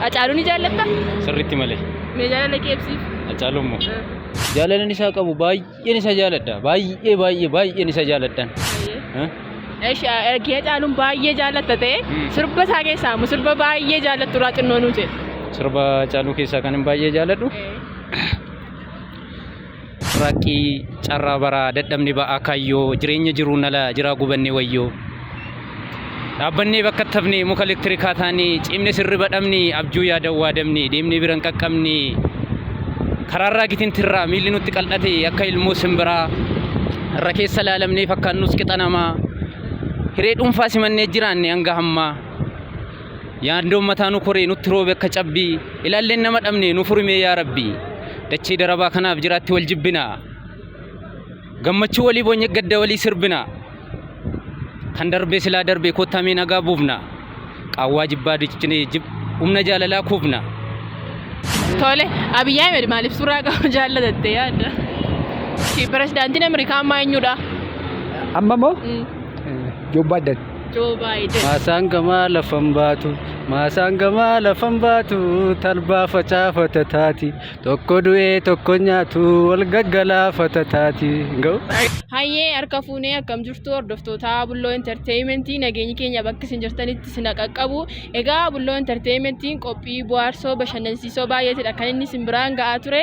Hacaaluu ni jaallatta? Sirriitti malee. Mee jaalala kee ibsiif. Hacaaluu immoo. Jaalalan isaa qabu baay'een isa jaaladha. Baay'ee baay'ee baay'een isa jaaladhan. Eshi ergi Hacaaluun baay'ee jaallatta ta'e sirba isaa keessaa immoo sirba baay'ee jaallattu irraa xinnoo nuu jedhe. Sirba Hacaaluu keessaa kan hin baay'ee jaaladhu. Raqqii carraa baraa dadhabni ba'aa kaayyoo jireenya jiruun ala jiraa gubanne wayyoo. Dhaabbannee bakka itti hafne muka elektirikaa taane cimne sirriba dhabne abjuu yaadan waadamne deemnee biran qaqqabne karaarraa gitintirraa miilli nutti qal'ate akka ilmoo simbiraa irra keessa laalamnee fakkaannus qixa namaa hiree dhuunfaa simannee jiraanne hanga hammaa yaaddoon mataa nu koree nutti roobe akka cabbii ilaalleen nama dhabne nu furimee yaa rabbii dachee darabaa kanaaf jiraatti wal jibbina Gammachuu walii boonye gadda walii sirbina. Kan darbee silaa darbee kottaa mee nagaa buufna. Qaawwaa jibbaa diccinee jib humna jaalalaa kuufna. Tole, Abiyyi Ahmed maaliif suuraa qabu jaallatatte yaadda? Pirezidaantiin Ameerikaa ammaa eenyudha? Amma immoo Joo Baayiden. Joo Baayiden. Maasaan gamaa lafan baatu, maasaan gamaa lafan baatu, talbaa facaafata taati. Tokko du'ee tokko nyaatu wal gaggalaafata taati. Ga'u. Hayyee harka fuunee akkam jirtu hordoftoota Bulloo Enterteeyimentii nageenyi keenya bakka isin jirtanitti isin qaqqabu. Egaa Bulloo Enterteeyimentiin qophii bohaarsoo bashannansiisoo baay'eetidha kan inni isin biraan ga'aa ture.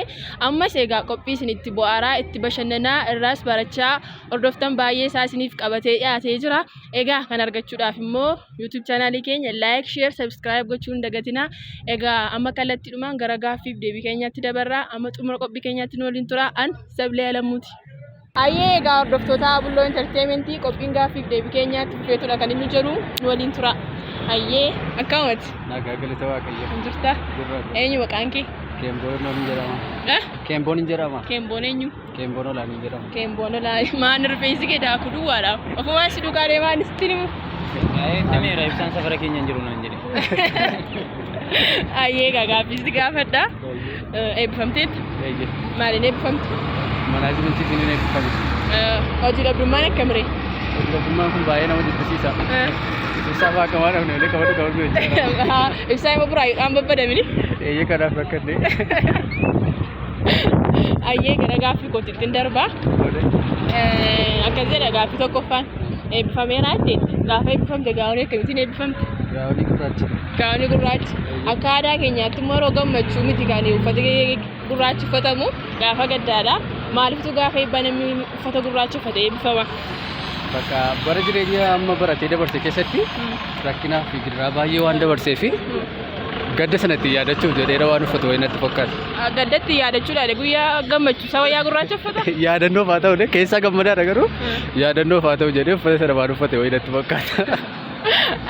Ammas egaa qophii isin itti bohaaraa itti bashannanaa irraas barachaa hordoftan baay'ee isaa isiniif qabatee dhiyaatee jira. Egaa kan argachuudhaaf immoo YouTube chaanaalii keenya like, share, subscribe gochuu hin dagatinaa. Egaa amma kallattiidhumaan gara gaaffiif deebii keenyaatti dabarraa. Amma xumura qophii keenyaatti nu waliin turaa. An Sablee Alamuuti. Hayyee egaa hordoftoota Bulloo Entertainmentii qophiin gaaffiif deebii keenyaatti fufeetudha kan inni jedhu nu waliin turaa. Hayyee akkamati? Nagaa galata Waaqayyo. Kan jirta? Jirra. Eenyu maqaan kee? Keemboon hin jedhama. Eh? Keemboon hin jedhama. Keemboon eenyu? Keemboon olaanii jedhama. Keemboon olaanii. Maan rifeensi kee daakuu duwwaadha. Ofumaan si duukaa deemaa anis itti himu. Himeera ibsaan safara keenya hin jiru naan jedhe. Ayyee egaa gaaffii si gaafadha. Eebbifamteetta? Eeyyee. Maaliin eebbifamte? Manaajimentiin hin eebbifame. Hojii dhabdummaan akkamiree? Hojii dhabdummaan kun baay'ee nama jibbisiisa. Ibsaa fa'aa akka waan dhabne malee qabadhu qabadhu jechuudha. Ibsaa immoo buraayyuudhaan babbadamini. Eeyyee kanaaf rakkadhe. Ayyee gara gaaffii kootitti darba. Akkas jedha gaaffii tokkoffaan. Eebbifameera jetteetta. Gaafa eebbifamte gaa'onii akkamittiin eebbifamte? Gaa'onii gurraacha. Gaa'onii gurraacha. Akka aadaa keenyaatti immoo yeroo gammachuu miti kan uffata gurraachi uffatamu gaafa gaddaadha. Maaliiftu gaafa eebbaa namni uffata gurraacha uffate eebbifama? Bakka bara jireenya amma baratee dabarse keessatti rakkinaa fi gidiraa baay'ee waan dabarsee fi gadda sana ittiin yaadachuuf jedheera waan uffatu wayii natti fakkaata. Gaddatti yaadachuudhaan guyyaa gammachuu isaa wayyaa gurraacha uffata. Yaadannoof haa ta'u keessaa gammadaadha garuu yaadannoof haa ta'u jedhee uffata sana waan uffate wayii natti fakkaata.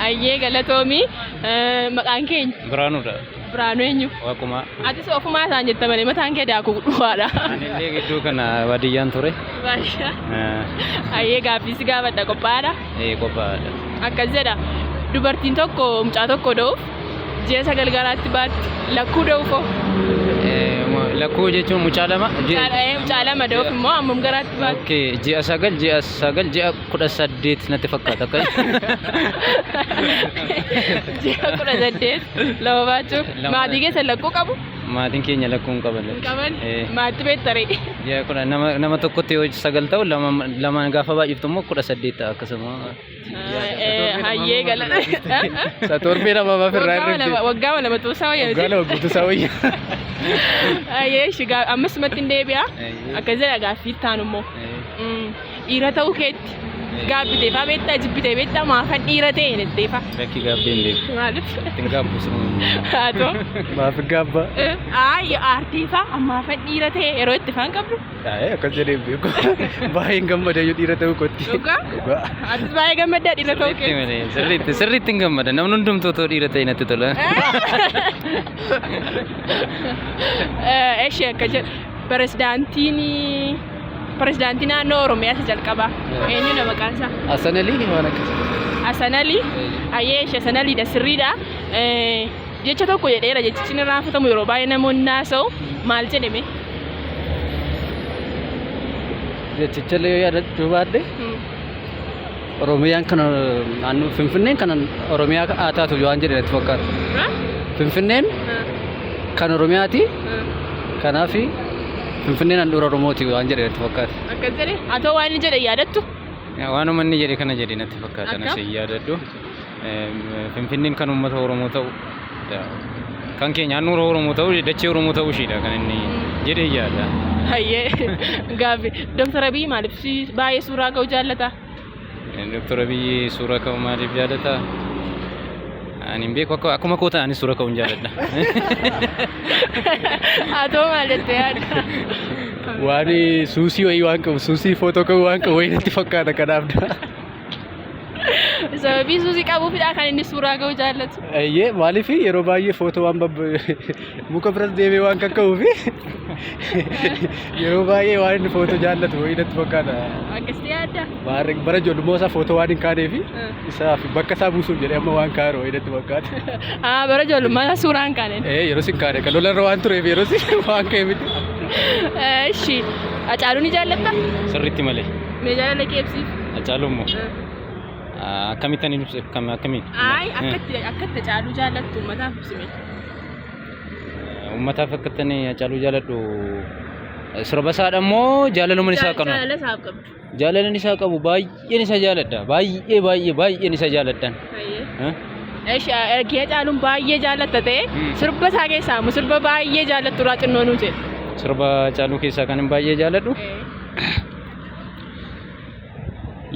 Ayyee galatoomi maqaan keenya Biraanuudha. Biraanuu eenyu? Waaqumaa. Atis ofumaa isaan jetta malee mataan kee daakuu dhufaadha. Anillee gidduu kana baadiyyaan ture. Baay'ee. Ayyee gaaffii si gaafadha qophaa'aadha. Ee qophaa'aadha. Akkas jedha. Dubartiin tokko mucaa tokko da'uuf ji'a 9 garaatti baatti. Lakkuu da'uuf hoo? Lakkuu jechuun mucaa lama. Mucaa lama da'uuf immoo hammam garaatti baatti? Okay, ji'a 9 ji'a 9 ji'a 18 natti fakkaata akka. Ji'a 18 lama baachuuf. Lama. Maatii keessa lakkuu qabu? Maatiin keenya lakkuu hin qaban. Hin qaban? Eh. Maatti beektaree? Ji'a kudha nama nama tokkotti yoo 9 ta'u lama lamaan gaafa baay'iftu immoo 18 ta'a akkasuma. Hayyee galata. Sa torbee lama maaf irraa Waggaa hirribde. lama waggaa lama tuusaa wayya Waggaa miti. lama guutuu isaa wayya. Hayyee shigaa ammas sumatti hin deebi'a. Hayyee. Akkas jedha gaaffii itti aanu immoo. Dhiira ta'uu keetti gaabbitee faa beektaa jibbitee beektaa maafan dhiira ta'e jettee faa. Lakki gaabbee hin beeku. Maaliif? Ittiin gaabbu siruma. Haa ta'u. Maaf gaabba. Ayi aartii faa ammaafan dhiira ta'e yeroo itti faan qabdu. Ayi akkas jedhee hin beeku. Baay'een gammada yoo dhiira ta'uu kootti. Dhugaa? Dhugaa. Atis baay'ee gammaddaa dhiira ta'uu Sirriitti keetti. malee sirriitti sirriitti hin gammada namni hundumtuu otoo dhiira ta'e natti tola. Eshi akka jedhu pirezidaantiin pirezidaantii naannoo Oromiyaa isa jalqabaa eenyudha maqaan isaa? Hasan Alii waan akkasii. Hasan Alii. Ayyee eshi Hasan Aliidha sirriidha. Jecha tokko jedheera jechichi ni raafatamu yeroo baay'ee namoonni haasa'u maal jedhame? Jechicha illee yoo yaadachuu baadhe Oromiyaan kana naannoo Finfinneen kana Oromiyaa haa taatu waan jedhe natti fakkaata. Finfinneen kan Oromiyaati. Kanaaf Finfinneen handhuura Oromooti waan jedhe natti fakkaata. Akkas jedhe haa ta'u, waan inni jedhe yaadattu? Waanuma inni jedhe kana jedhe natti fakkaata. Akkam? Anas hin yaadadhu. Finfinneen kan uummata Oromoo ta'u, kan keenya handhuura Oromoo ta'u, dachee Oromoo ta'uu ishiidha kan inni jedhe yaada. Hayyee, gaaffi Dooktar Abiy maaliif baay'ee suuraa ka'uu jaallata? Dooktar Abiyyi suuraa ka'uu maaliif jaallata? Ani hin beeku, akkuma koo ta'anis suuraa ka'uu hin jaalladha. Haa ta'u, maal jettee yaadda? Waan suusii wayii waan qabu, suusii footoo ka'uu waan qabu wayii natti fakkaata kanaaf. Sababii suusii qabuufidha kan inni suuraa ka'uu jaallatu. Eeyyee, maaliif yeroo baay'ee footoo waan muka biras deemee waan kakka'uuf yeroo baay'ee waan inni footoo jaallatu wayii natti fakkaata. Akkasitti yaadda? Maarree, bara ijoollummaa isaa footoo waan hin kaaneef isaaf bakka isaa buusuuf jedhee amma waan kaa'u wayii natti fakkaata. Haa, bara ijoollummaa isaa suuraa hin kaaneen. Ee, yeroo sin kaane kan lolarra waan tureef yeroo sin waan ka'e miti. Ishi, Hacaaluu ni jaallatta? Sirriitti malee. Mee jaalala kee ibsiif. Hacaaluu immoo akkamittan ibsa, akkamiin? Ayi, akkatti Hacaaluu jaallattu uummataaf ibsime. Uummataaf akkattan Hacaaluu jaaladhu sirba isaadha immoo jaalaluma isaa qabna. Jaalala isaaf qabdu. Jaalalan isaa qabu, baay'een isa jaaladha. Baay'ee baay'ee baay'een isa jaaladhan. Hayyee. Ishi, ergi Hacaaluun baay'ee jaallatta ta'e, sirba isaa keessaa immoo sirba baay'ee jaallattu irraa xinnoo nuu jedhe. Sirba Hacaaluu keessaa kan hin baay'ee jaaladhu.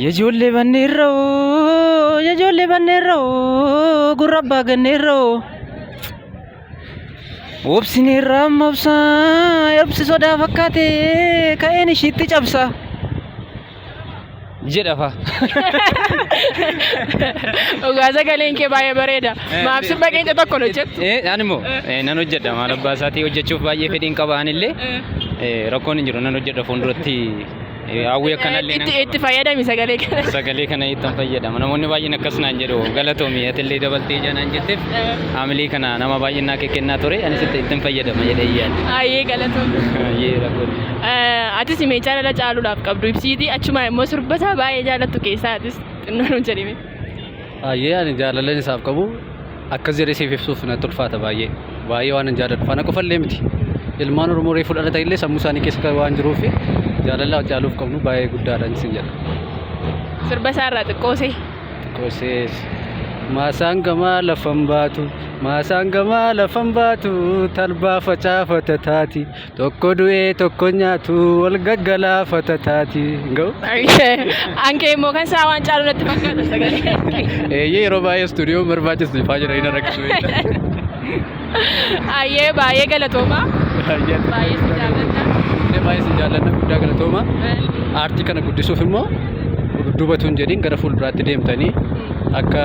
Ijoollee banneerroo, ijoollee banneerroo, gurra abbaa ganneerroo. Obsineerra amma obsaa, obsi sodaa fakkaate ka'een ishiitti cabsa. Jedha fa. Dhugaa sagaleen kee baay'ee bareeda. Maaf sirba keenya tokko hin hojjettu? Ani immoo nan hojjedha, maal abbaa isaatii hojjechuuf baay'ee fedhiin qaba anillee, rakkoon hin jiru, nan hojjedha fuulduratti, hawwii akkanallee nan Itti fayyadami sagalee kana. Sagalee kana ittiin fayyadama. Namoonni baay'een akkas naan jedhu, galatoomi, atillee dabaltee ija naan jetteef, haamilee kana nama baay'een naa kennaa ture, anis ittiin fayyadama jedhee yaada. Ayyee, galatoomi. Ayyee, rakkoon. Atis mee jaalala Hacaaluudhaaf qabdu ibsiiti, achuma immoo sirba isaa baay'ee jaallattu keessaa atis xinnoo nuun jedhime. Baay'ee ani jaalalan isaaf qabu akkas jedhee siif ibsuuf natti ulfaata baay'ee. Baay'ee waan hin jaalladhu. Kana qofallee miti. Ilmaan Oromoo reefu dhalatan illee sammuu isaanii keessa waan jiruuf jaalala Hacaaluuf qabnu baay'ee guddaadha isin jedha. Sirba isaa irraa xiqqoosee. Xiqqoosees. Maasaan gamaa lafan baatu, maasaan gamaa lafan baatu, talbaa facaafata taati, tokko du'ee tokko nyaatu, wal gaggalaafata taati. Ga'u? Ankee immoo kan isaa waan caalu natti fakkaata sagalee. Eeyyee, yeroo baay'ee istuudiyoo barbaachisu ifaa jira inni rakkisu. Ayyee, baay'ee galatooma. Baay'ee si jaalladha. Baay'ee si jaalladha, guddaa galatooma. Aartii kana guddisuuf immoo dudduubatu hin jedhin, gara fuulduraatti deemtanii akka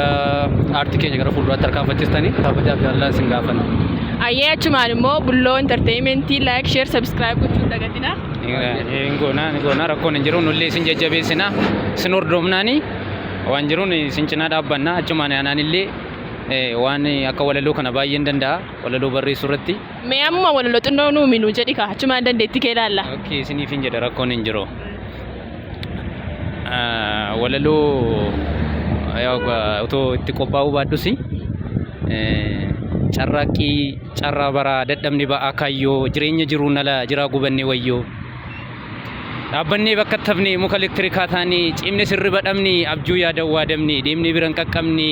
aartii keenya gara fuulduraatti harkaanfachiistanii kabajaaf jaalalaan isin gaafanna. Ayyee, achumaan immoo Bulloo Entertainmentii like, share, subscribe gochuun dagatina. Hin goona, ni goona, rakkoon hin jiru, nullee isin jajjabeessina, isin hordofnaani waan jiruun isin cinaa dhaabbanna. Achumaan anaan illee waan akka walaloo kana baay'een danda'a, walaloo barreessuu irratti. Mee amma walaloo xinnoo nuu minuu jedhi kaa, achumaan dandeettii kee ilaalla. Okay, isiniif hin jedha, rakkoon hin jiru. Walaloo otoo itti qophaa'uu baadhus, carraaqqii carraa baraa dadhabni ba'aa kaayyoo jireenya jiruun ala jiraa gubannee wayyoo. Dhaabbannee bakka tafne muka elektirikaa taanii cimne sirriba dhabne abjuu yaada waadamne deemnee biran qaqqabne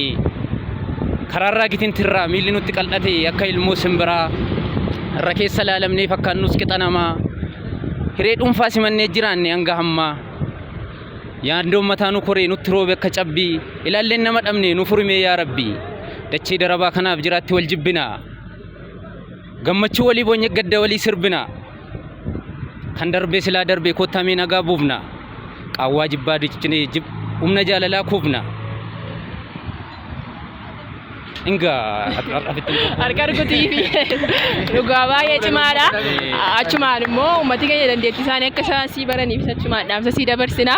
karaarraa gitintirraa miilli nutti qal'ate akka ilmoo simbiraa irra keessa laalamnee fakkaannus qixa namaa hiree dhuunfaa simannee jiraanne hanga hammaa yaandoon mataa nu koree nutti roobe akka cabbii ilaalleen nama dhabne nu furimee yaa rabbii dachee darabaa kanaaf jiraatti wal jibbina gammachuu walii boonye gadda walii sirbina kan darbee silaa darbee kottamee nagaa buufna qaawwaa jibbaa diccinee humna jaalalaa kuufna. Inga. Harka rukutii fi dhugaa baay'ee cimaadha. Achumaan immoo uummati keenya dandeettii isaanii akka isaan sii baraniif achumaan dhaamsa sii dabarsina.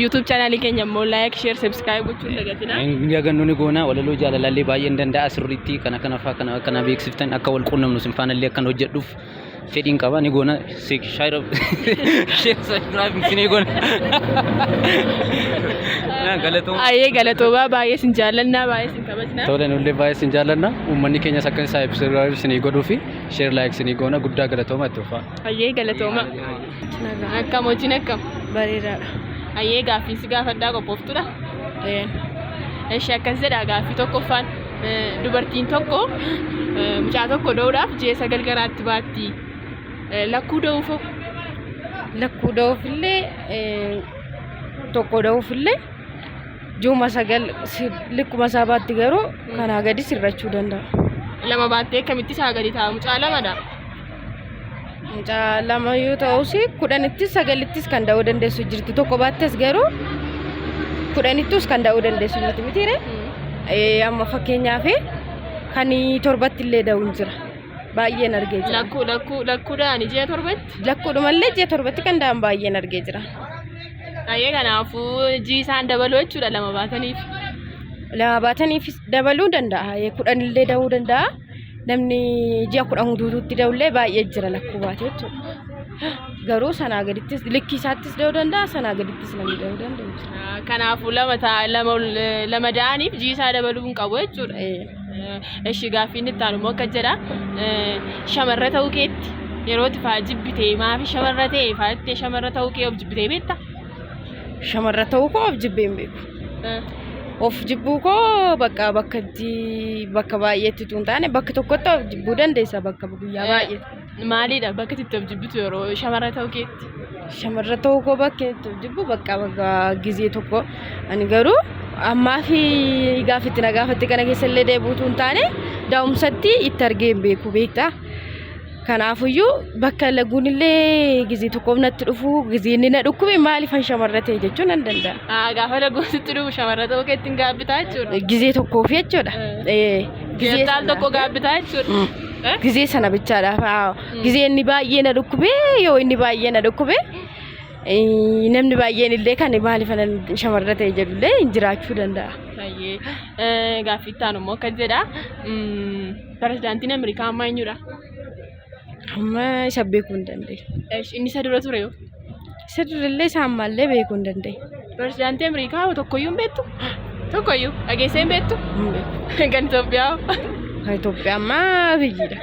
YouTube chaanaalii keenya immoo like, share, subscribe gochuun dagatina. Yagannu ni goona, walaloo jaalalallee baay'een danda'a sirriitti, kana kana fa'aa kana kana beeksiftan akka wal quunnamnu sin faanallee akkan hojjedhuuf. Fedhiin qaba ni goona. Share subscribe ni goona. Galatooma. Ayyee galatoomaa baay'ee sin jaallannaa baay'ee sin kabajnaa. Tole nullee baay'ee isin jaallanna. Uummanni keenyas akka subscribe isinii godhuu fi share like isinii goona guddaa galatooma itti fufaa. Ayyee galatooma. Akkam hojiin akkam? Bareedaadha. Ayyee gaaffii si gaafadhaa qophooftuudha. Eshi akkas jedha gaaffii tokkoffaan dubartiin tokko mucaa tokko da'uudhaaf ji'a 9 garaatti baatti. Lakkuu da'uufoo? Lakkuu da'uufillee tokko da'uufillee ji'uma 9 likkuma isaa baatti garuu kanaa gadi sirrachuu danda'a. Lama baattee akkamitti isaa gadi ta'a? Mucaa lamadha. Mucaa lama yoo ta'us 10ttis 9ttis kan da'uu dandeessu jirti. Tokko baattes garuu 10ttus kan da'uu dandeessu jirti mitiire? Amma fakkeenyaaf kan 7tti illee da'uun jira. Baay'een argee jira. Lakkuu lakkuu lakkuu da'anii ji'a 7tti? Lakkuudhumallee ji'a 7tti kan da'an baay'een argee jira. Ayyee kanaafuu ji'i isaan dabaluu jechuudha lama baataniif. Lama baataniifis dabaluu danda'a. 10illee da'uu danda'a. Namni ji'a 10 guutuutti da'ullee baay'ee jira lakkuu baate jechuudha. Garuu sanaa gadittis likkii isaattis da'uu danda'a sanaa gadittis namni da'uu danda'u jira. Kanaafuu lama ta'a lama lama da'aniif ji'i isaa dabaluu hin qabu jechuudha. Eshi gaaffiin itti aanu immoo akka jedha shamarra ta'uu keetti yeroo itti faa jibbitee maafi shamarra ta'e faa jettee shamarra ta'uu kee of jibbitee beekta? Shamarra ta'uu koo of jibbee hin beeku. Of jibbuu koo bakka bakka itti bakka baay'eetti utuu hin taane bakka tokkotti of jibbuu dandeessa bakka guyyaa baay'ee. Maalidha bakka itti of jibbitu yeroo shamarra ta'uu keetti? Shamarra ta'uu koo bakka itti of jibbu bakka bakka gizee tokko ani garuu ammaa fi gaafa itti na gaafatte kana keessa illee deebi'u utuu hin taane daa'umsatti itti argee hin beeku beektaa. Kanaafuyyuu bakka laguun illee gizee tokkoof natti dhufu gizee inni na dhukkube maaliifan shamarra ta'e jechuu nan danda'a. Gaafa laguun sitti dhufu shamarra ta'uu keetti hin gaabbitaa jechuudha. Gizee tokkoof jechuudha. Gizee al tokko gaabbitaa jechuudha. Gizee sana bichaadhaaf. Gizee inni baay'ee na dhukkube yoo inni baay'ee na dhukkube namni baay'een illee kan maaliifan shamarra ta'e jedhullee hin jiraachuu danda'a. Baay'ee gaaffii itti aanu immoo akkas jedha. Pirezidaantiin Ameerikaa ammaa eenyudha? Amma isa beekuu hin dandeenye. Inni isa dura ture yoo? Isa durallee isa ammaallee beekuu hin dandeenye. Pirezidaantii Ameerikaa tokkoyyuu hin beektu? Tokkoyyuu dhageessee hin beektu? Hin beeku. Kan Itoophiyaa? Kan Itoophiyaa ammaa Abiyyiidha.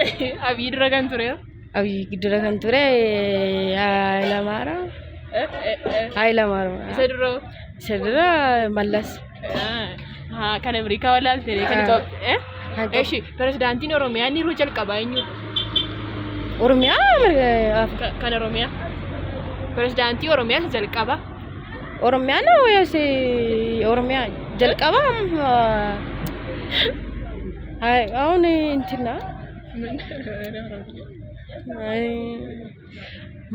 Abiyyi dura kan ture yoo? Abiyyi dura kan ture Hayilamaariyaam. Hayilamaariyaam. Isa dura? Isa dura Mallas. Kan Ameerikaa walaalte kan Itoophiyaa. Eshi pirezidaantiin Oromiyaa inni yeroo jalqabaa eenyudha? Oromiyaa Kan Oromiyaa. Pirezidaantii Oromiyaa isa jalqabaa. Oromiyaan Oromiyaa jalqaba አሁን እንትና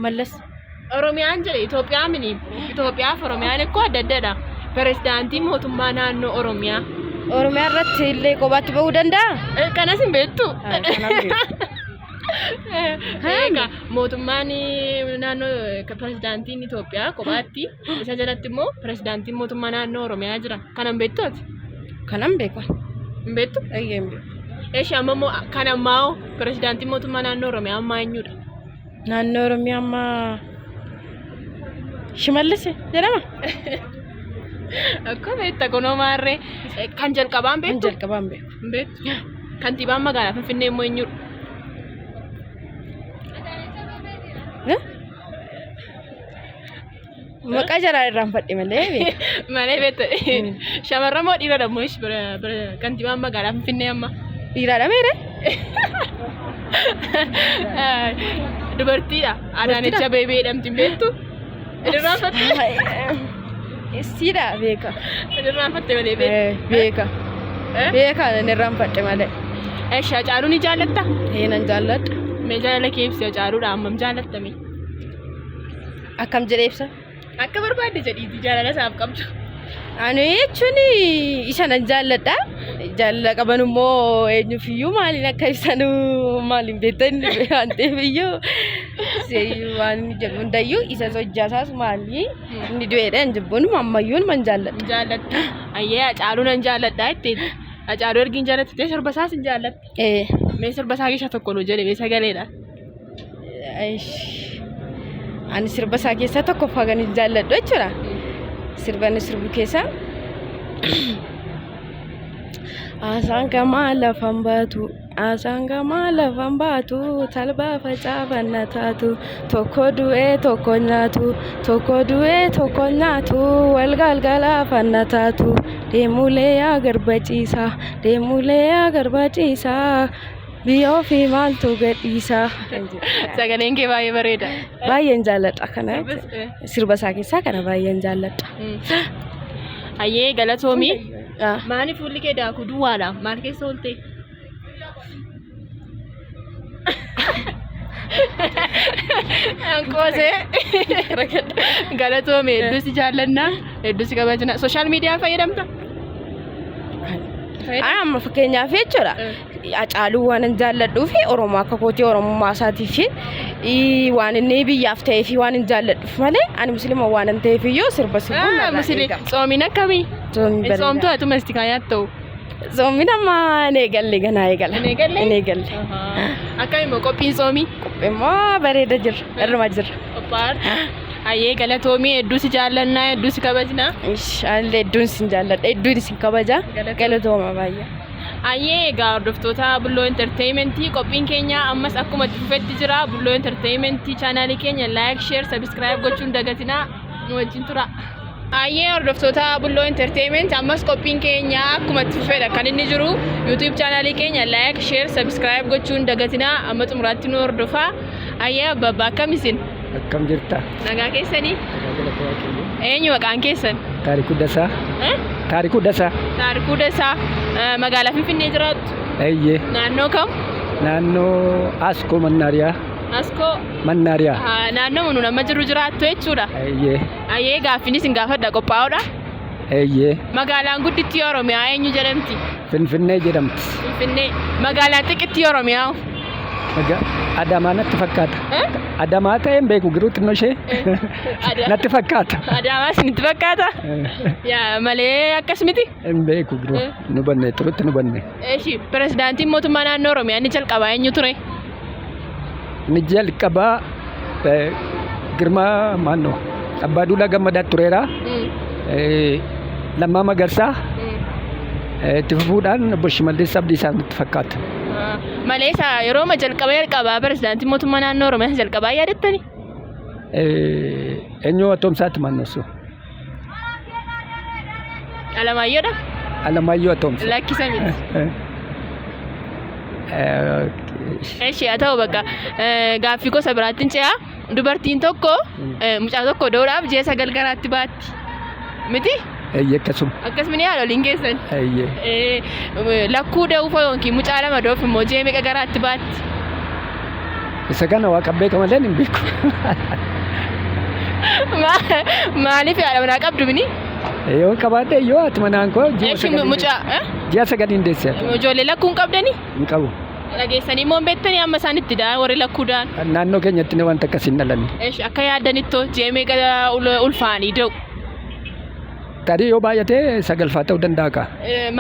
መለስ Oromiyaan jedhe Itoophiyaa mini Itoophiyaa fi Oromiyaan ikkoo adda addadha. Pirezidaantii mootummaa naannoo Oromiyaa. Oromiyaa irratti illee kophaatti ba'uu danda'a? Kanas hin beektu. Kanan beeku. Egaa mootummaan naannoo pirezidaantiin Itoophiyaa kophaatti isa jalatti immoo pirezidaantiin mootummaa naannoo Oromiyaa jira. Kana hin beektu ati? Kanan beeku. Hin beektu? Eeyyee hin beeku. Eeshi amma immoo kan ammaa hoo pirezidaantiin mootummaa naannoo Oromiyaa ammaa eenyudha? Naannoo Oromiyaa ammaa Shimallis jedhama. Akka beekta kunoo maarree kan jalqabaa hin Kan beektu? jalqabaa hin beeku. Hin beektu. Kantiibaan magaalaa Finfinnee immoo eenyudha? Maqaa jaraa irraanfadhe malee beeka. Malee beekta. Shamarran moo dhiiradha immoo ishee bira kantiibaan magaalaa Finfinnee amma? Dhiiraadha meere? Dubartiidha. Adaanech Abeebee jedhamti hin beektu? Irraanfatte? Siidha beeka. Irraanfatte malee beektu. Beeka. Beeka nan irraanfadhe malee. Eshi Hacaaluu ni jaallatta? Ee nan jaalladha. Mee jaalala kee ibsi Hacaaluudha hammam jaallatta mee? Akkam jedhee ibsa? Akka barbaadde jedhiiti jaalala isaaf qabdu. Ani jechuun isa nan jaalladha. Jaalala qaban immoo eenyuufiyyuu maaliin akka ibsanu maaliin beektan waan ta'eef iyyuu waan inni jedhu hundayyuu isa hojjaa isaas maali inni du'eedha hin jibbuun ammayyuu nan jaalladha. Jaalladha. Ayyee Hacaaluu nan jaalladha jetteeti. Hacaaluu ergi hin jaallatte sirba isaas hin jaallatte. Ee. Mee sirba isaa keessaa tokko nu jedhe mee sagaleedha. Eish. Ani sirba isaa keessaa tokkoffaa kan hin jaalladhu jechuudha. Sirba inni sirbu keessaa Haasaan gamaa lafan baatu, haasaan gamaa lafan baatu, talbaa facaafanna taatu, tokko du'ee tokko nyaatu, tokko du'ee tokko nyaatu, wal galgalaafanna taatu, deemuulee yaa garba ciisaa, deemuulee yaa garba ciisaa, biyya ofii maaltu gadhiisaa. Sagaleen kee baay'ee bareeda. Baay'een jaalladha kana. Sirbis, Sirba isaa keessaa kana baay'een jaalladha. Hayyee galatoomii. Ah. Maali fuulli kee daakuu duwwaadha? Maal keessa oolte? Anqoosee. Galatoome hedduu si jaallanna hedduu si kabajna. Sooshaal miidiyaa fayyadamta? Ani amma fakkeenyaaf jechuudha. Hacaaluu waan hin jaalladhuu fi Oromoo akka kootii Oromummaa isaatii fi waan inni biyyaaf ta'ee fi waan hin jaalladhuuf malee ani musliima waan hin ta'eef iyyuu sirba sirbuun narraa Musliim eegama. tsoomiin akkamii? Tsoomiin bareeda. Tsoomtuu ati mastikaa nyaattu? Tsoomiin amma hin eegalle ganaa eegala. Hin eegalle? Hin eegalle. Akkam immoo qophiin tsoomii? Qophii immoo bareeda jira. Irruma jira. Qophaa'aadha. Hayyee galatoomii hedduu si jaallannaa hedduu si kabajnaa. Ish, Anillee hedduun isin jaalladha. Hedduun isin kabaja. Galatooma. Galatooma baay'ee. Hayyee egaa hordoftoota Bulloo Entertainmentii qophiin keenya ammas akkuma itti fufetti jira. Bulloo Entertainmentii chaanaalii keenya like, share, subscribe gochuun dagatinaa nu wajjin tura. Hayyee hordoftoota Bulloo Entertainment ammas qophiin keenya akkuma itti fufedha kan inni jiru. YouTube chaanaalii keenya like, share, subscribe gochuun dagatinaa amma xumuraatti nu hordofaa. Hayyee abbaa akkam isin? Akkam jirta? Nagaa keessanii? Eenyu maqaan keessan? Taarikuu Dasaa. Eh? Taarikuu Dasaa. Taarikuu Dasaa. Magaalaa Finfinnee jiraattu? Eeyyee. Naannoo kam? Naannoo Askoo Mannaariyaa. Askoo. Mannaariyaa. Naannoo nuun amma jirru jiraattu jechuudha. Eeyyee. Ayyee gaaffiin isin gaafadha qophaa'oodha. Eeyyee. Magaalaan guddittii Oromiyaa eenyu jedhamti? Finfinnee jedhamti. Finfinnee. Magaalaan xiqqittii Oromiyaa hoo? Adamaa natti fakkaata. Eh? Adamaa ta'ee hin beeku garuu xinnoo ishee Ada- natti fakkaata. Adaamaa isinitti fakkaata? Yaa malee akkas miti? Hin beeku garuu Eh. nu banne turutti nu banne. Eeshi pirezidaantiin mootummaa naannoo Oromiyaa inni jalqabaa eenyu ture? Inni jalqabaa Girmaa maannoo Abbaa Duulaa Gammadaa tureera. Lammaa Magarsaa itti fufuudhaan obbo Shimallis Abdiisaa natti fakkaata. Malee isa yeroo ma jalqaba jalqabaa pirezidaantiin mootummaa naannoo Oromiyaa isa jalqabaa yaadattani? Eenyu Atoomsaati maannoo sun? Alamaayyoodha? Alamaayyoo Atoomsaa. Lakkisa miti. Eshi haa ta'u bakka gaaffii gosa biraatti hin ce'a. Dubartiin tokko mucaa tokko da'uudhaaf ji'a 9 garaatti baatti. Miti? Eeyyee akkasuma. Akkasuma haadholiin keessan. Eeyyee. Lakkuu da'uuf yookiin mucaa lama da'uuf immoo ji'a meeqa garaatti baatti? Isa kana waaqa beeka malee hin beeku. Maaliif haadha manaa qabdu mini? Yoo qabaadhe yoo haati manaan koo ji'a Eshi sagaliin mucaa ji'a sagaliin deesse. Ijoollee lakkuu hin qabdanii? Hin qabu. Dhageessanii immoo hin beektanii amma isaan itti da'an warri lakkuu da'an. Naannoo keenyatti wanta akkasii hin dhalanne. Eshi akka yaaddanittoo ji'a meeqa ulfaanii da'u? Tarii yoo baay'ate sagalfaa ta'uu danda'a kaa.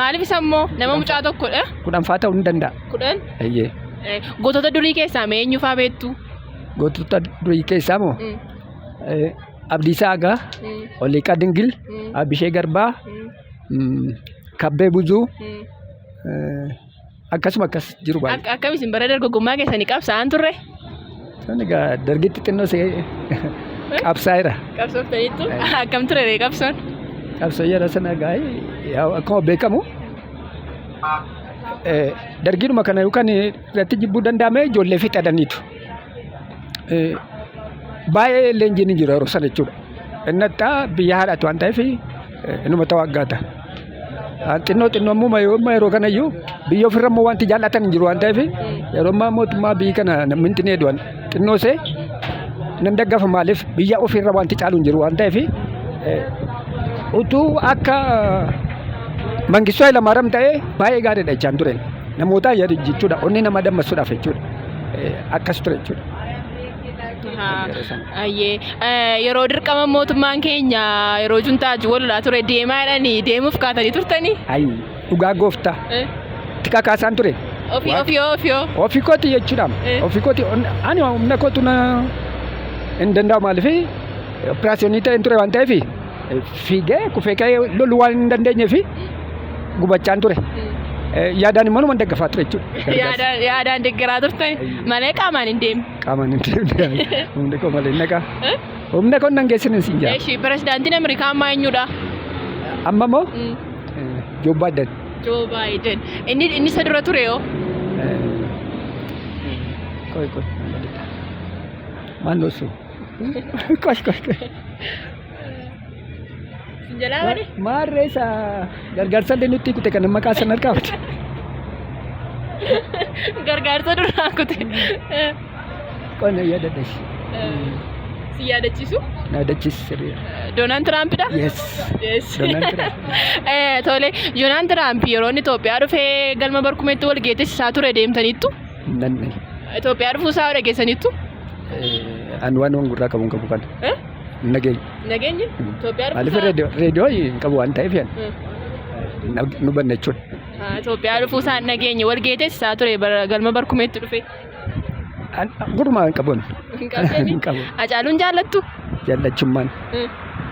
Maaliif isa immoo nama mucaa tokkodha? Kudhanfaa ta'uu ni danda'a. 10? Eeyyee. Gootota durii keessaa mee eenyu faa beektu? Gootota durii keessaa moo? Abdiisaa Agaa, Oliiqaa Dingil, Abishee Garbaa, Kabbee Buzuu, akkasuma akkas jiru baay'ee. Akkam isin bara dargaggummaa keessanii qabsaa'aan turre? Isaan egaa dargitti xinnoo see qabsaa'eera. Qabsooftaniittu? Akkam ture ree qabsoon? Qabsoo yeroo sana egaa yaa akkuma beekamu dargiidhuma kana yookaan irratti jibbuu danda'ame ijoollee fixadaniitu. Baay'ee leenjiin hin jiru yeroo sana jechuudha. Inni attaa biyya haadhaati waan ta'eef inuma ta'uu aggaata. Xinnoo xinnoo immoo yeroo kanayyuu biyya ofirra immoo wanti jaallatan hin jiru waan ta'eef yeroo ammaa mootummaa biyyi kana namni hin xinnee du'an xinnoo see nan daggafa maaliif biyya ofirra wanti caalu hin jiru waan ta'eef utuu akka Mangistuu Hayilamaariyaam ta'ee baay'ee gaariidha jechaan ture. Namootaa yaadu jechuudha onnee nama dammasuudhaaf jechuudha. Akkas ture jechuudha. Ayyee yeroo dirqama mootummaan keenya yeroo juntaa wajjin wal lolaa ture deemaa jedhanii deemuuf kaatanii turtanii? Ayi dhugaa gooftaa. Tika kaasaan ture. Ofii ofii hoo ofii hoo. Ofii kooti jechuudha. Eh. Ofii kooti ani humna kootu na hin danda'u, maaliif operaasyoonii ta'een ture waan ta'eef, fiigee kufee ka'ee loluu waan hin dandeenyeef gubachaan ture. Yaadaan immoo numa deggafaa ture jechuudha. Yaadaan deeggaraa turtan malee qaamaan hin deemne. Qaamaan hin deemne, humna koo malee naqa. Humna koo nan geessine siin jaa. Eshi, pirezidaantiin Ameerikaa ammaa eenyudha? Amma immoo Joe Biden. Joe Biden. Inni isa dura ture yoo? Qoy qoy. Maal loosu? Qoy qoy qoy. Sin jalaa bade? Maarree isa gargaarsa illee nutti kute kan maqaa sana harkaa. Gargaarsa duraa kute. Qonna yaadadha. Si yaadachiisu? Yaadachiis sirriidha. Doonaald Tiraampidha? Yes. Yes. Doonaald Tiraamp. Tole, Doonaald Tiraamp yeroo inni Itoophiyaa dhufee galma barkumeetti wal geetessisaa ture deemtaniittu? Nanne. Itoophiyaa dhufuu isaa dhageessaniittu? Ani waan gurraa qabu hin qabu kana. Nageenya. Nageenyi? Itoophiyaa dhufuu Maaliif isaa? reediyoo hin qabu waan ta'eef nu banna jechuudha. Itoophiyaa dhufuu isaa nageenye, wal geetessisaa ture galma barkumeetti dhufe. Gurumaa hin qabu. Hin qabdani? Hin qabu. Hacaaluun jaallattu? Jaallachummaan.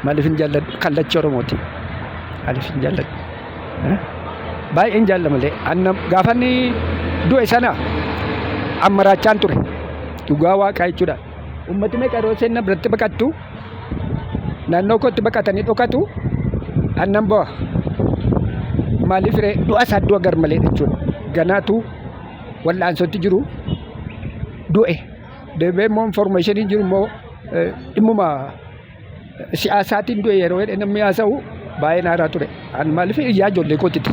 Maaliif hin jaalladhu? Kallacha Oromooti. Maaliif hin jaalladhu? Baay'een jaalla malee. Gaafa inni du'e sana ammaraachaan ture. Dhugaa waaqaa jechuudha. Uummati meeqa yeroo seenna biratti baqattu, naannoo kootti baqatanii dhokatu, annan ba'a. Maaliif ree, du'a isaa du'a gar malee jechuudha. Ganaatu wal'aansootti jiru du'e. Deebi'ee immoo information jiru immoo dhimmuma siyaasaatiin du'e yeroo jedhe namni haasa'u baay'ee naaraa ture. An maaliif iyyaa ijoollee kootiiti.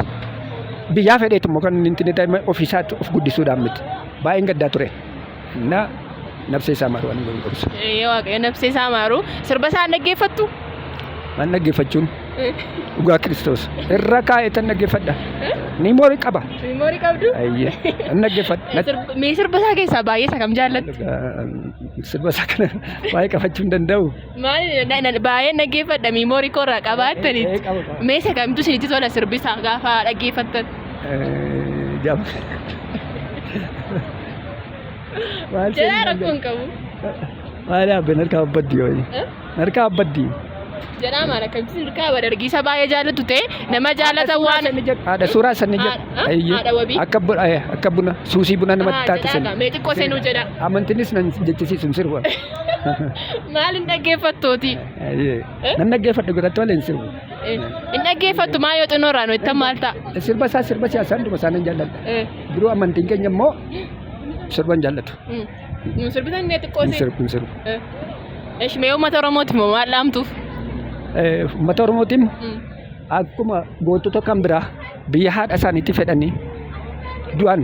Biyyaa fedheetu immoo kan inni inni ta'e ofiisaatti of guddisuudhaan miti. Baay'een gaddaa ture. Na nafsee isaa maaru waan hin gorsu. Waaqayyo nafsee isaa maaru. Sirba isaa dhaggeeffattu? Waan dhaggeeffachuun dhugaa Kiristoos irra kaa'eetan dhaggeeffadha. Memory qaba. Memory qabdu? Ayyee, nan dhaggeeffadha. Mee sirba isaa keessaa baay'ee isa kam jaallattu? Sirba isaa kana baay'ee qabachuu hin danda'u. Maal baay'ee dhaggeeffadha, memory koo irraa qabaattanitti. Qaba, qaba. Mee isa kamtu isinitti tola sirbi isaa gaafa dhaggeeffattan? Jaama. Maal Jalaa rakkoo hin qabu. Maal abbeen harkaa abbaddi yoo harkaa abbaddi. Jedhaa maal akkamitti sirkaa badargiisa baay'ee jaallattu ta'e nama jaalatan waan. Haadha suuraa sanni jedha. Haadha wabii. Akka buna, akka buna suusii buna namatti taate Jedhaa mee xiqqoo seenuu jedha. Amantiinis nan jechisiisu hin sirbu. Maal hin dhaggeeffattooti? Nan dhaggeeffadhu biratti malee hin sirbu. Hin dhaggeeffattu, maa yoo xinnoo irraa nu ittan maal ta'a? Sirba isaa, sirba siyaasaa hunduma isaa nan jaalladha. Biroo amantiin keenya immoo sirba hin jaallatu. Nu sirbitan inni xiqqoo Hin seen. sirbu, hin sirbu. Esh, mee uummata Oromootiif moo maal dhaamtuuf? Uummata Oromootiin akkuma gootota kan biraa biyya haadha isaaniitiif fedhanii du'an,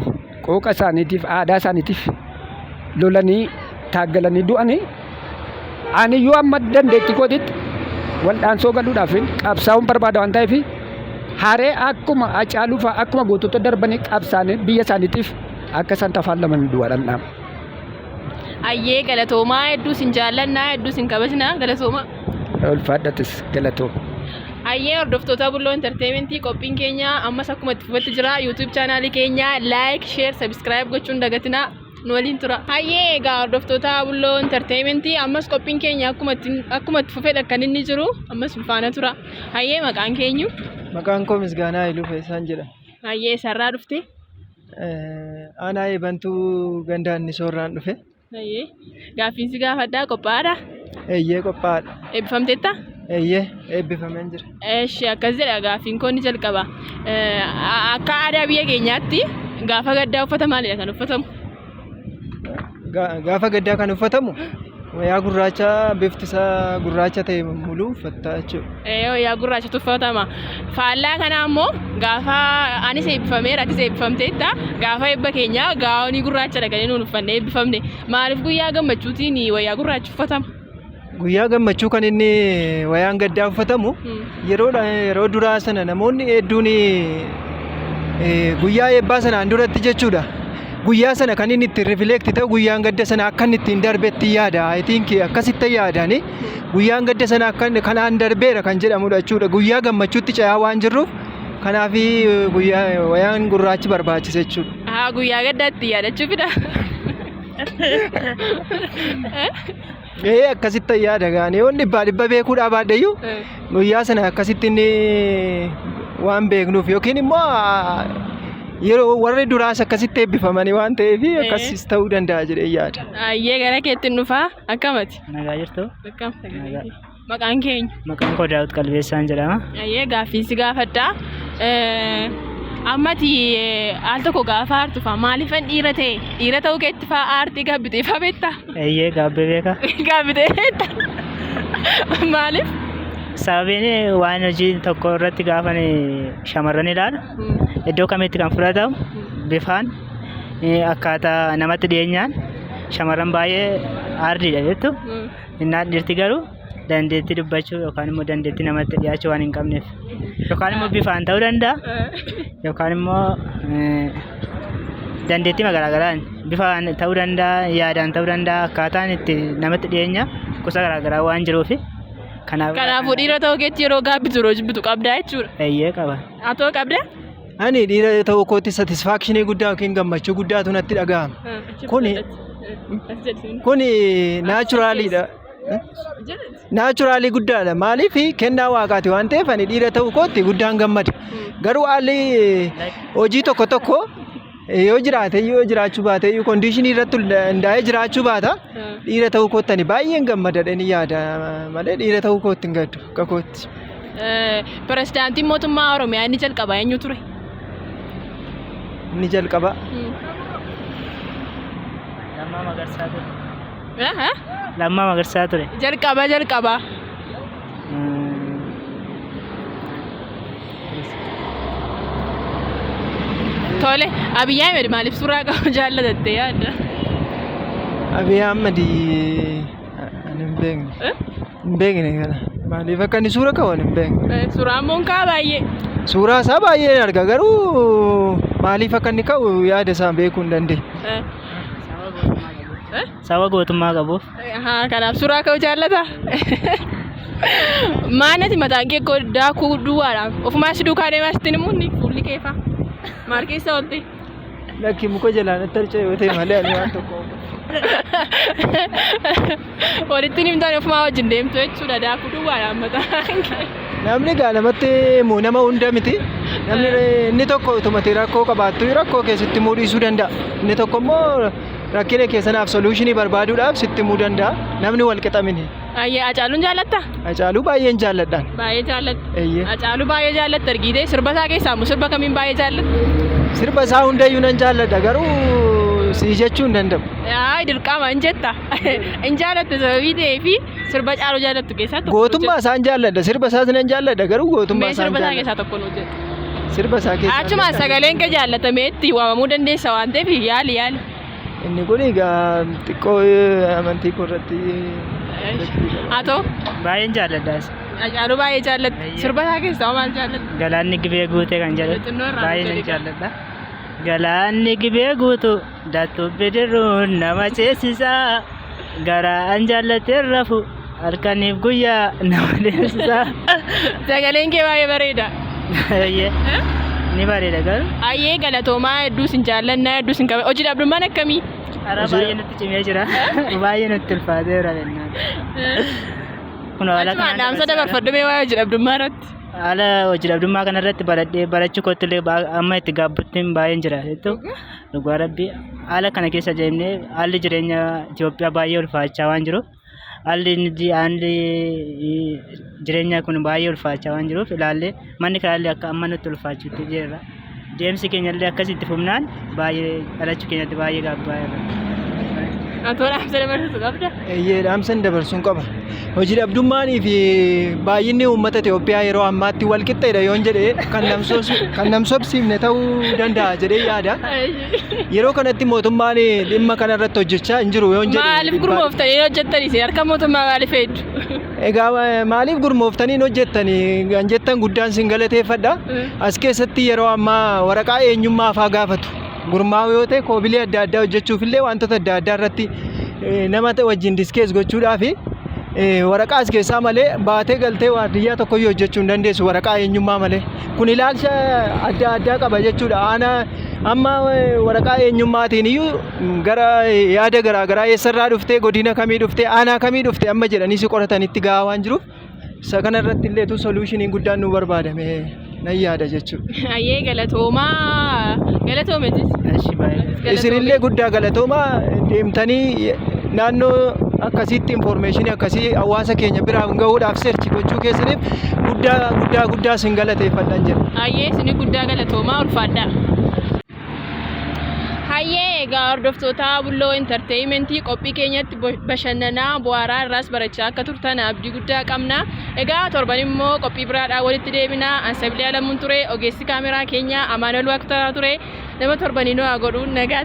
qooqa isaaniitiif, aadaa isaaniitiif lolanii taaggalanii du'anii, ani yoo amma dandeettii kootitti wal'aansoo galuudhaaf qabsaa'uun barbaada waan ta'eef, haree akkuma Hacaaluu fa'a akkuma gootota darbanii qabsaa'anii biyya isaaniitiif akka isaan tafaallaman du'aadhaan dhaama. Ayyee, galatoomaa, hedduu sin jaallannaa, hedduu sin kabajnaa, galatoomaa. Ulfaadhatis, galatooma. Ayyee, hordoftoota Bulloo Entertainmentii, qophiin keenya ammas akkuma itti fufetti jira. YouTube chaanaalii keenya like, share, subscribe gochuun dagatinaa, nu waliin tura. Hayyee, egaa hordoftoota Bulloo Entertainmentii, ammas qophiin keenya akkuma itti fufedha kan inni jiru, ammas faana tura. Hayyee, maqaan keenyu? Maqaan koo Misgaanaa Haayiluu Fayyisaan jedhama. Hayyee, sarraa dhufte? Aanaa Eebantuu ganda Annisoorraan dhufe. Hayyee, gaaffiin si gaafadhaa, qophaa'aadha? Eeyyee, qophaa'aadha. Eebbifamteetta? Eeyyee, eebbifameen jira. Eshi, akkas jedha, gaaffiin koo ni jalqaba. Akka aadaa biyya keenyaatti gaafa gaddaa uffata maalidha kan uffatamu? Gaafa gaddaa kan uffatamu wayaa gurraacha, bifti isaa gurraacha ta'e muluu uffatta jechuudha. Wayyaa gurraachatu uffatama. Faallaa kanaa immoo gaafa anis eebbifameera, atis eebbifamteetta, gaafa eebba keenyaa gaawonii gurraachadha kan inni nuun uffannee eebbifamne. Maaliif guyyaa gammachuutiin wayyaa gurraachi uffatama? Guyyaa gammachuu kan inni wayaan gaddaa uffatamu yeroo duraa sana namoonni hedduun guyyaa eebbaa sanaan duratti jechuudha. Guyyaa sana kan inni ittiin reflect ta'u guyyaan gadda sana akka inni ittiin darbetti yaada. I think akkasitti yaadani. Guyyaan gadda sana akka inni kanaan darbeera kan jedhamudha jechuudha. Guyyaa gammachuutti ce'aa waan jirruuf kanaaf guyyaa wayaan gurraachi barbaachisa jechuudha. Ahaa, guyyaa gaddaatti yaadachuufidha. Ee akkasitti yaada gaanii yoon dhibbaa dhibba beekuudhaa baadheyyuu guyyaa sana akkasitti inni waan beeknuuf yookiin immoo yeroo warri duraas akkasitti eebbifamanii waan ta'eef akkasis ta'uu danda'a jedhee yaada. Ayyee, gara keetti hin dhufaa. Akkamati? Nagaa jirtu. Akkam? Nagaa. Maqaan keenya? Maqaan koo Daawit Qalbeessaan jedhama. Ayyee, gaaffii si gaafadha. Ammati al tokko gaafa aartu faa maaliifan dhiira ta'e, dhiira ta'uu keetti faa aartii gaabbitee faa beektaa? Eeyyee, gaabbee beeka. Gaabbitee beektaa? Maaliif? Sababiin waan hojii tokko irratti gaafa shamarran ilaalu iddoo kamitti kan fudhatamu bifaan, akkaataa namatti dhiyeenyaan shamarran baay'ee aardiidha jettu. Innaan dhiirti garuu dandeettii dubbachuu yookaan immoo dandeettii namatti dhiyaachuu waan hin qabneef yookaan immoo bifaan ta'uu danda'a yookaan immoo dandeettii garaagaraan bifaan ta'uu danda'a, yaadaan ta'uu danda'a, akkaataan itti namatti dhiyeenya gosa garaagaraa waan jiruufi kanaaf. Kanaafuu dhiira ta'uu keetti yeroo gaabbitu, yeroo jibbitu qabdaa jechuudha. Eeyyee, qaba. Atoo qabdaa? Ani dhiira ta'uu kootti satisfaction guddaa yookiin gammachuu guddaatu natti dhaga'ama. Kuni naturaliidha. Natural guddaadha. Maaliif? Kennaa waaqaati waan ta'eef ani dhiira ta'uu kootti guddaan gammada. Garuu haalli hojii tokko tokko yoo jiraate, yoo jiraachuu baate, condition irratti hundaa'ee jiraachuu baata. Dhiira ta'uu kootti ani baay'een gammada ni yaada malee dhiira ta'uu kootti hin gaddu akka kootti. Pirezidaantiin mootummaa Oromiyaa inni jalqabaa eenyu ture? Inni jalqaba. Lammaa Magarsaa ture. Lammaa Magarsaa ture. Jalqaba jalqaba. Tole, Abiyyi Ahmed maaliif suuraa qabu jaallatatte yaadda? Abiy Ahmed ani hin beekne. Hin beekne kana. Maaliif akka inni suura qabu ani hin beekne. Suuraa immoo hin ka'a baay'ee. Suuraa isaa baay'een arga, garuu maaliif akka inni ka'u yaada isaa beekuu hin dandeenye. Saba gootummaa qabuuf. Ahaa, kanaaf suuraa ka'u jaallata. Maanati mataan kee koo daakuu duwwaadha. Ofumaa si duukaa deemaa sitti himuun fuulli kee fa'a. Maal keessa oolte? Lakki, muka jalaan natti harca'e yoo ta'e malee ani waan tokko. Walitti hin himtaan, ofumaa wajjin deemtu jechuudha, daakuu duwwaadha mataan kee. Namni gaa namatti himu nama hunda miti. Namni inni tokko utumati rakkoo qabaattu rakkoo keessatti himuu dhiisuu danda'a. Inni tokko immoo rakkina keessanaaf solution barbaaduudhaaf sitti himuu danda'a. Namni wal qixa miti. Ayyee, Hacaaluun jaallatta? Hacaaluu baay'een jaalladhaan. Baay'ee jaallatta. Eeyyee. Hacaaluu baay'ee jaallatta argitee, sirba isaa keessaa immoo sirba kamiin baay'ee jaallatta? Sirba isaa hundayyuu nan jaalladha, garuu sii jechuu hin danda'u. Ay, dirqama hin jetta. Hin jaallatta sababii ta'eefi sirba Hacaaluu jaallattu keessaa tokko. Gootummaa isaan jaalladha. Sirba isaas nan jaalladha, garuu gootummaa Mee isaan sirba isaa jaalladha. keessaa tokko nu jedhu. Sirba isaa keessaa. Achuma sagaleen kee jaallatamee itti waamamuu dandeessa waan ta'eef yaali yaali. Inni kun egaa xiqqoo amantii koo irratti. Haa ta'u. Baay'een jaalladha. Hacaaluu baay'ee jaallatta. Baay'ee. Sirba isaa keessaa hoo maal jaallatta? Galaanni gibee guute kan jedhu Xinnoo irraa baay'ee nan jedhi. jaalladha. Galaanni gibee guutu dattuu bidiruun nama ceesisaa, garaa an jaallatee rafu halkaniif guyyaa nama deemsisaa. Sagaleen kee baay'ee bareeda. Baay'ee ni bareeda garuu. Ayyee, galatoomaa, hedduu sin jaallannaa, hedduu sin qaba. Hojii dhabdummaan akkamii? Karaa baay'ee nutti cimee jira. Baay'ee nutti ulfaateera jennaan. Kun haala Achuma kanaan dhaamsa dabarsaa jira. dabarfadhu mee waa'ee hojii dhabdummaa irratti. Haala hojii dhabdummaa kanarratti baradhee barachuu kootti illee amma itti gaabbuttiin baay'een jira jechuudha. Dhugaa rabbii, haala kana keessa deemnee haalli jireenya Itoophiyaa baay'ee ulfaachaa waan jiruuf, haalli jireenya kun baay'ee ulfaachaa waan jiruuf, ilaallee manni kiraallee akka amma nutti ulfaachuutti jirra. Deemsi keenya illee akkasitti fufnaan baay'ee dhalachuu keenyatti baay'ee gaabbaa jirra. Atoo dhaamsa dabarsitu qabda? Eeyyee, dhaamsan dabarsuun qaba. Hojii dhabdummaanii fi baay'inni uummata Itoophiyaa yeroo ammaatti wal qixxeedha yoon jedhe kan namsobsiifne ta'uu danda'a jedhee yaada. Yeroo kanatti mootummaan dhimma kana irratti hojjechaa hin jiru yoon jedhe. Maaliif gurmooftanii hojjettanii isin harka mootummaa maaliif heeddu? Egaa maaliif gurmooftanii hin hojjettanii kan jettan guddaan sin galateeffadha. As keessatti yeroo ammaa waraqaa eenyummaa faa gaafatu. Gurmaa'uu yoo ta'e, koobilee adda addaa hojjechuuf illee wantoota adda addaa irratti nama wajjin discuss gochuudhaaf waraqaa as keessaa malee baatee galtee waardiyyaa tokkoyyuu hojjechuu hin dandeessu waraqaa eenyummaa malee. Kun ilaalcha adda addaa qaba jechuudha. Aanaa Amma waraqaa eenyummaatiin iyyuu gara yaada garaa garaa eessarraa dhuftee, godina kamii dhuftee, aanaa kamii dhuftee amma jedhanii si qoratanitti gahaa waan jiruuf, isa kana irratti illee solutioniin guddaan nu barbaadame nan yaada jechuudha. Hayyee, galatoomaa, galatoometis. Eshi, baay'ee. Isinillee guddaa galatoomaa. Deemtanii naannoo akkasiitti informationii akkasii hawaasa keenya biraan gahuudhaaf search gochuu keessaniif guddaa guddaa guddaa isin galateeffadhan jedha. Hayyee, isin guddaa galatoomaa, ulfaadha. Hayyee, egaa hordoftoota Bulloo Entertainmentii, qophii keenyatti bashannanaa bu'aaraa irraas barachaa akka turtan abdii guddaa qabna. Egaa torban immoo qophii biraadhaan walitti deebina. Ansabilee Alamuun ture, ogeessi kaameraa keenya Amaanuel Waaqtaraa ture. Nama torbanii nu haa godhu, nagaa.